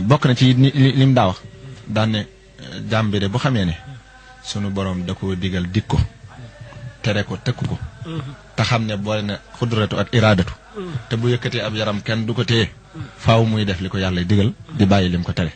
bokk na ci lim daa wax daan ne jaam bi de bu xamee ne sunu borom da ko digal dik ko tere ko tëkk ko te xam ne boole na xudratu ak iraadatu te bu yëkkatee ab yaram kenn du ko téye faaw muy def li ko yàlla digal di bàyyi lim ko tere